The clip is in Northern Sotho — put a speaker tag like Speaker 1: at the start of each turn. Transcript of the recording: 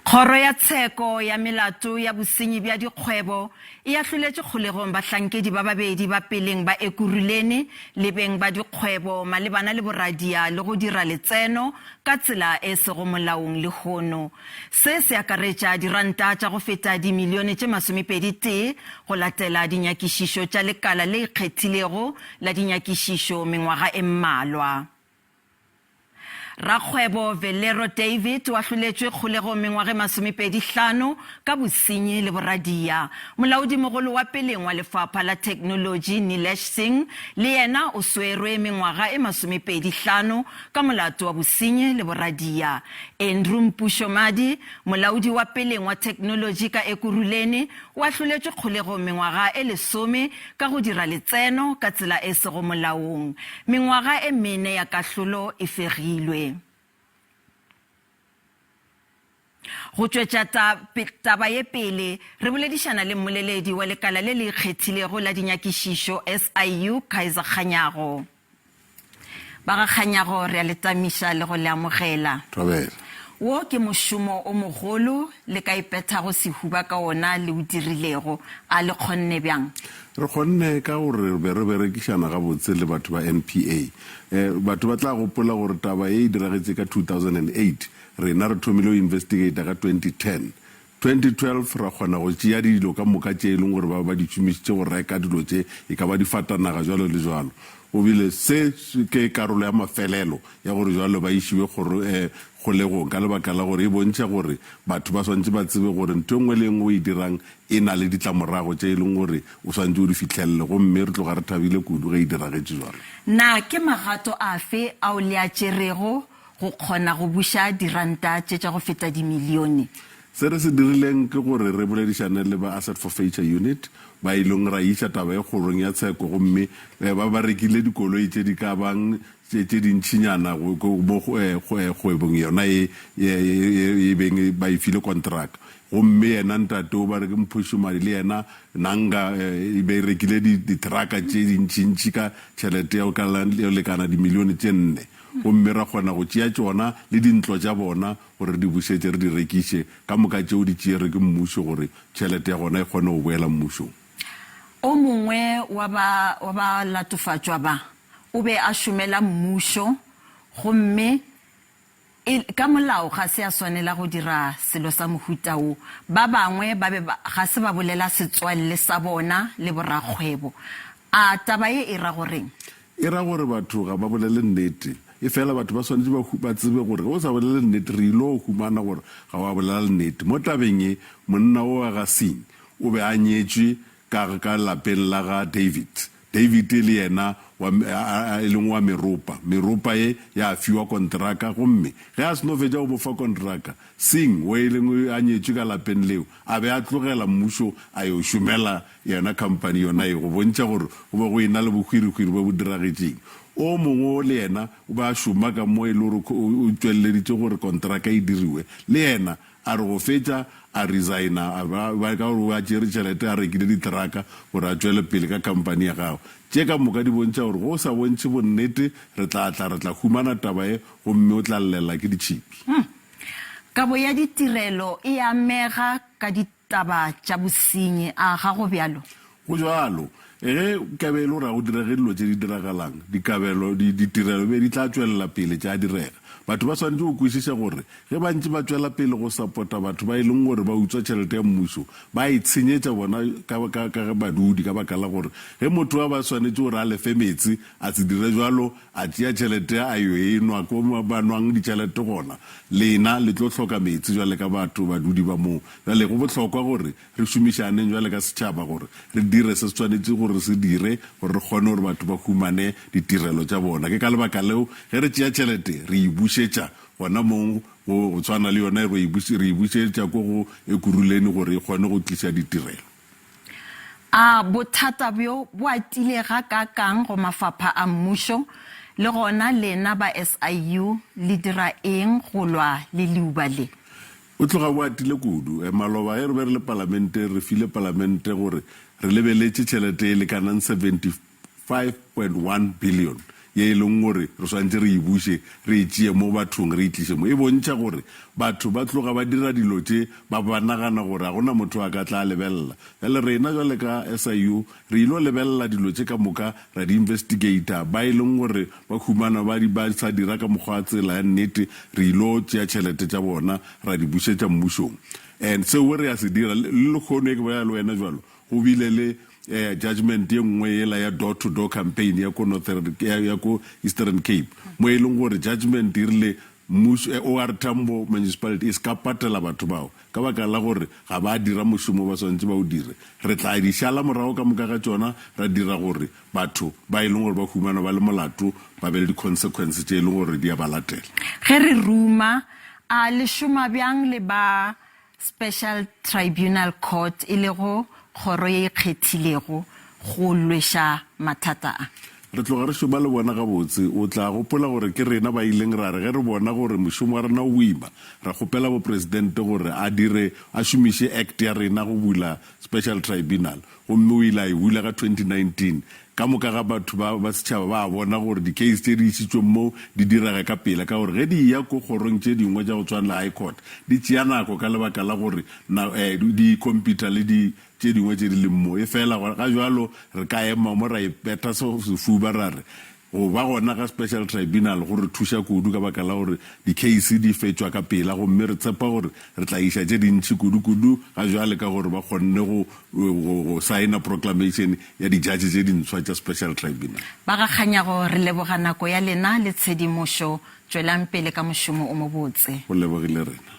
Speaker 1: Kgoro ya Tsheko ya Melato ya Bosenyi bja Dikgwebo e ahloletše kgolegong bahlankedi ba babedi ba peleng ba Ekurhuleni le beng ba dikgwebo malebana le boradia le go dira letseno ka tsela e sego molaong lehono. Se se akaretša diranta tša go feta dimilione tše masomepedi-tee go latela dinyakišišo tša lekala le ikgethilego la dinyakišišo mengwaga e mmalwa. Rakgwebo Velero David o ahloletšwe kgolegong mengwaga e masomepedi-hlano ka bosenyi le boradia. Molaodimogolo wa peleng wa lefapha la theknolotši Nilesh Singh le yena o swerwe mengwaga e masomepedi-hlano ka molato wa bosenyi le boradia. Andrew Mpušo Madi, molaodi wa peleng wa theknolotši ka Ekurhuleni, o ahloletšwe kgolegong mengwaga e lesome ka go dira letseno ka tsela e sego molaong. Mengwaga e mene ya kahlolo e fegilwe. Go tšwetša taba ye pele, re boledišana le mmoleledi wa lekala le le ikgethilego la dinyakišišo, SIU, Kaizer Kganyago. Ba ga Kganyago re a le tamiša le go le amogela.
Speaker 2: Thobela.
Speaker 1: Wo ke mošomo o mogolo le ka ipethago sehuba ka wona le o dirilego. A le kgonne bjang?
Speaker 2: Re kgonne ka gore re be re berekišana gabotse le batho ba NPA. Batho ba tla gopola gore taba ye e diragetše ka 2008, rena re thomile go investigata ka 2010. 2012 ra kgona go tšea dilo ka moka tše e leng gore ba be ba di šomišitše go reka dilo tše, e ka ba difatanaga jwalo le jwalo. Go bile se ke karolo ya mafelelo ya gore jwalo ba išiwe kgoro eh, kgolegong ka lebaka la gore e bontšha gore batho ba swanetše ba tsebe gore ntho e nngwe le e nngwe o e dirang e na le ditlamorago tše e leng gore o swanetše o di fihlelele gomme re tloga re thabile kudu ge e diragetše jwalo.
Speaker 1: Na ke magato afe ao le a tšerego go kgona go buša diranta tše tša go feta dimilione.
Speaker 2: Se re se dirileng ke gore re boledišane le ba Asset Forfeiture Unit, ba ilong ra iša taba ye kgorong ya tsheko gomme ba ba rekile dikoloi tše di ka bang tše tše dintšinyana mo kgwebong yona ye e beng ba e file kontraka. Gomme yena ntate o ba re ke Mphošomadi le yena Nanga e be e rekile dithraka tše dintšintši ka tšhelete ya go ka lekana dimilione tše nne. gomme ra kgona go tšea tšona le dintlo tša bona gore re di bušetše re di rekiše, ka moka tšeo di tšeerwe ke mmušo gore tšhelete ya gona e kgone go boela mmušong.
Speaker 1: O mongwe wa ba wa balatofatšwa ba o be a šomela mmušo gomme e, ka molao ga se a swanela go dira selo sa mohuta wo. Ba bangwe ba be ba, ga se ba bolela setswalle sa bona le borakgwebo. A taba ye e ra go reng?
Speaker 2: E ra gore batho ga ba bolele nnete. Efela batho ba swanetše ba, ba tsebe gore ge o sa bolele nnete, re ilo humana gore ga wa bolela nnete. Mo tabeng ye, monna wo wa ga Singh o be a nyetšwe ka, ka lapeng la ga David. David e le yena wa, a, a, e leng wa meropa. Meropa ye ya fiwa konteraka, gomme ge a seno fetša go mo fa konteraka, Singh, wo e leng a nyetšwe ka lapeng leo, a be a tlogela mmušo a yo šomela Yona khamphani yona ye, go bontšha gore go be go e-na le bohwirihwiri bjo bo diragetšeng. O mongwe o le yena o be a šoma ka mo e le gore o tšweleleditše gore kontraka e diriwe. Le yena a re go fetša a resigna, a ba ka gore o be a tšere tšhelete a rekile diteraka gore a tšwele pele ka khamphani ya gagwe. Tše ka moka di bontšha gore ge o sa bontšhe bonnete, re tla tla re tla humana taba ye gomme o tla llela ke ditšhipi.
Speaker 1: Kabo ya ditirelo e amega ka Taba tša bosenyi, a ga go bjalo?
Speaker 2: Go bjalo. Ge ka be e le gore ga go direge dilo tše di diragalang, dikabelo, di, ditirelo be di tla tšwelela pele tša direga. Batho ba swanetše go kwešiša gore ge ba ntše ba tšwela pele go sapota batho ba e leng gore ba utswa tšhelete ya mmušo, ba e tshenyetša bona ka, ka, ka ge badudi, ka baka la gore ge motho a ba swanetše gore a lefe meetse, a se dire bjalo, a tšea tšhelete a yo e nwa ko ba nwang ditšhelete gona, lena le tlo hloka meetse bjale ka batho, badudi ba moo. Bjale go bohlokwa gore re šomišaneng bjale ka setšhaba gore re dire se se tshwanetše gore re se dire gore re kgone gore batho ba humane ditirelo tša bona. Ke ka lebaka leo ge re tšea tšhelete re e bušetša gona moo go tshwana le yona re e bušetša ko go Ekurhuleni gore e kgone go tliša ditirelo.
Speaker 1: A bothata bjo bo atile gakaakang go mafapha a mmušo, le gona lena ba SIU le dira eng go lwa le leuba le?
Speaker 2: O tloga bo atile kudu. Maloba ge re be re le Palamenteng re file Palamente gore re lebeletše tšhelete e lekanang 75.1 billion. ye e leng gore re swanetše re e buše, re e tšee mo bathong re e tliše mo. E bontšha gore batho ba tloga ba dira dilo tše ba ba nagana gore ga gona motho a ka tla lebelela. Bjale rena bjale ka SIU re ilo lebelela dilo tše ka moka ra di investigator, ba e leng gore ba humana ba di ba sa dira ka mokgwa wa tsela ya nnete re ilo tšea tšhelete tša bona ra di bušetša mmušong. And seo re a se dira le lekgono e ke bolela le wena jwalo go bile le eh, judgment ye nngwe yela ya door to door campaign ya ko northern ya, ya ko eastern cape mo e leng gore judgment e rile mmušo eh, OR Tambo municipality e se ka patela batho bao ka baka la gore ga ba dira mošomo ba swanetše ba o dire re tla di šala morago ka moka ga tšona ra dira gore batho ba e leng gore ba humanwa ba le molato ba be le di-consequence tše e leng gore di a ba latela
Speaker 1: Ge re ruma, a le šoma bjang le ba Special Tribunal Court, e lego kgoro ye e kgethilego go lweša mathata a.
Speaker 2: Re tloga re šoma le bona gabotse. O tla gopola gore ke rena ba ileng ra re ge re bona gore mošomo wa rena o boima, ra kgopela Mopresidente gore a dire, a šomiše Act ya rena go bula Special Tribunal. Gomme o ile a e bula ka 2019. Ka moka ga batho ba ba setšhaba ba a bona gore di-case tše di išitšweng moo di direga ka pela ka gore ge di eya ko kgorong tše dingwe tša go tshwana le High Court di tšea nako ka lebaka la gore na eh, di-computer le di tše dingwe tše di leng moo. Efela ga jwalo re ka ema mo ra ipetha sefuba ra re Go ba gona ga Special Tribunal go re thuša kudu ka baka la gore dikheisi di fetšwa ka pela gomme re tshepa gore re tla iša tše dintši kudu-kudu ga bjale ka gore ba kgonne go, go, go saena proclamation ya dijatše tše dintshwa tša Special Tribunal.
Speaker 1: Ba ga Kganyago re leboga nako ya lena le tshedimošo. Tšwelang pele ka mošomo o mobotse.
Speaker 2: Go lebogile rena.